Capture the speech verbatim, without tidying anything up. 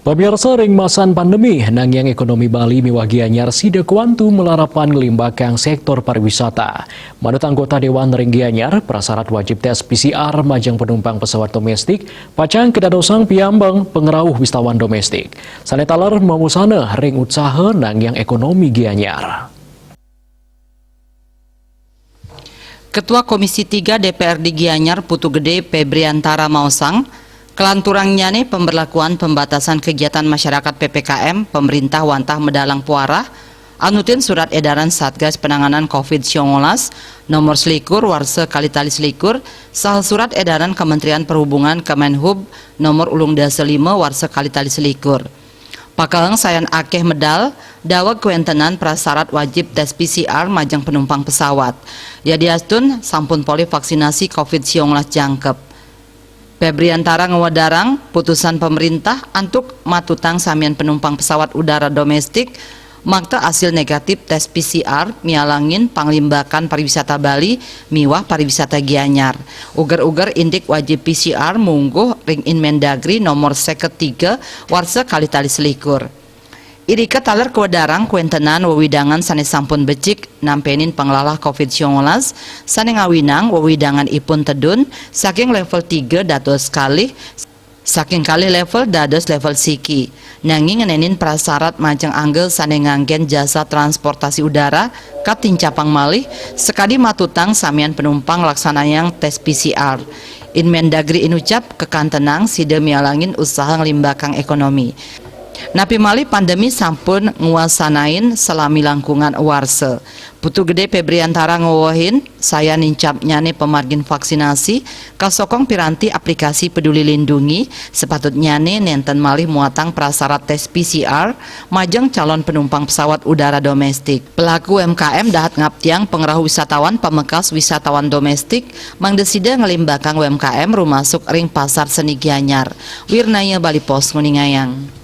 Pemirsa, ring masan pandemi, nangiang ekonomi Bali miwah Gianyar sida kuantu malarapan nglimbakang sektor pariwisata. Manut anggota Dewan ring Gianyar, prasyarat wajib tes P C R majeng penumpang pesawat domestik pacang kadadosang piambeng pangrauh wisatawan domestik. Sane taler mawusana ring utsaha nangiang ekonomi Gianyar. Ketua Komisi tiga D P R D Gianyar Putu Gede Pebriantara maosang, kelanturangnyane pemberlakuan pembatasan kegiatan masyarakat P P K M, pemerintah wantah medalang puarah, anutin surat edaran Satgas Penanganan covid sembilan belas nomor selikur warsa kali tali selikur, saha surat edaran Kementerian Perhubungan Kemenhub nomor ulung dasa lima warsa kali tali selikur. Pakeheng sayan akeh medal, daweg kawentenan prasyarat wajib tes P C R majeng penumpang pesawat. Yadiastun sampun polih vaksinasi covid sembilan belas jangkep. Pebriantara ngwedarang putusan pemerintah antuk matutang samian penumpang pesawat udara domestik makta asil negatif tes P C R mialangin panglimbakan pariwisata Bali miwah pariwisata Gianyar. Uger-uger indik wajib P C R mungguh ring Inmendagri nomor seket tiga warsa kali tali selikur. Irika taler kawedarang kawentenan wewidangan sane sampun becik nampenin panglalah covid sembilan belas sane ngawinang wewidangan ipun tedun saking level tiga dados kalih, saking kalih level dados level siki. Nanging ngenenin prasyarat majeng angga sane nganggen jasa transportasi udara katincapang malih, sakadi matutang samian penumpang laksanayang tes P C R. Inmendagri inucap kekantenang sida mialangin usaha nglimbakang ekonomi. Napi malih pandemi sampun nguasanain salami langkungan warsa. Putu Gede Pebriantara ngwewehin, sayan nincapnyane pamargin vaksinasi kasokong piranti aplikasi Peduli Lindungi, sapatutnyane nenten malih muatang prasyarat tes P C R majeng calon penumpang pesawat udara domestik. Pelaku U M K M dahat ngaptiang pangrauh wisatawan pamekas wisatawan domestik mangda sida nglimbakang U M K M rumasuk ring Pasar Seni Gianyar. Wirnaya Bali Post nguningayang.